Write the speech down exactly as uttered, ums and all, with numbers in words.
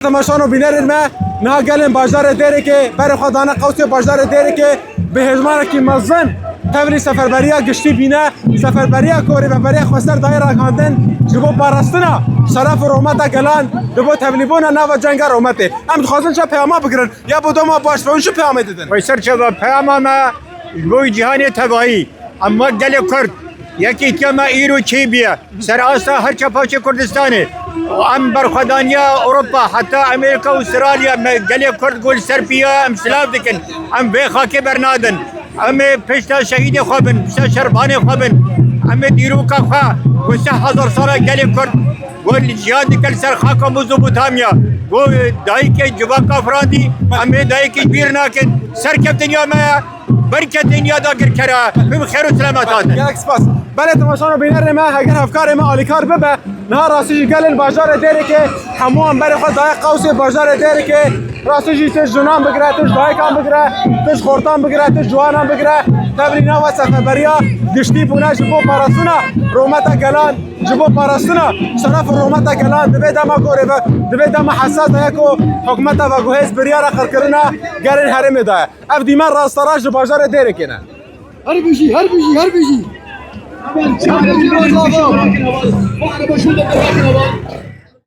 Temaşan û bînerên me, niha gelên bajarê Dêrikê berê xwe dane qewsê bajarê Dêrikê bi hêjmanekî mezin tevlî seferberiya giştî bîne. Seferberiya ku rêveberiya xweser dayê ragihandin ji bo parastina şeref û rûmeta gelan, ji bo tevlîbûna nava cenga rûmetê. Em dixwazin çi peyama bigirin, ya bo dema baş ve hûn çi peyamê didin? Wê ser çava peyama me ji bo cîhanê tevayî. Em wek gelê Kurd, yekîtiya me îro çêbûye ser asta her çepaçê Kurdistanê. Em berxwedaniya Ewropa, heta Amerîka û Australya, me gelê Kurd ku li ser pî ye, em silav dikin. Em vê xakê bernadin. Em ê pişta şehîdê xwe bin, pişta şervanê xwe bin. Em ê dîroka xwe, ku sê hezar sala gelê Kurd, ku li jiyan dike li ser xaka Mezopotamya, ku dayikê civaka firandî, em ê dayikê ji bîr nakin. Serkeftin ya me ye. Berketin ya dagirkera, hûn bi xêr û selamet hatin. Gelek spas. Belê temaşan û bînerê me, heger hevkarê me alîkar bibe, niha rastî jî gelên bajarê Dêrikê hemû em berê xwe daye qewsê bajarê Dêrikê. Rastî jî tu ji jinan bigire, tu ji dayikan bigire, tu ji xortan bigire, tu ji ciwanan bigire. Tevlî nava seferberiya giştî bûne ji bo parastina rûmeta gelan, ji bo parastina şeref û rûmeta gelan. Di vê dema gorê ve, di vê dema hesas de ye ku hikûmeta veguhêz biryara qirkirina gelên herêmê daye. Ev dîmen rasterast ji bajarê Dêrikê ne. Her bijî, her bijî, her bijî.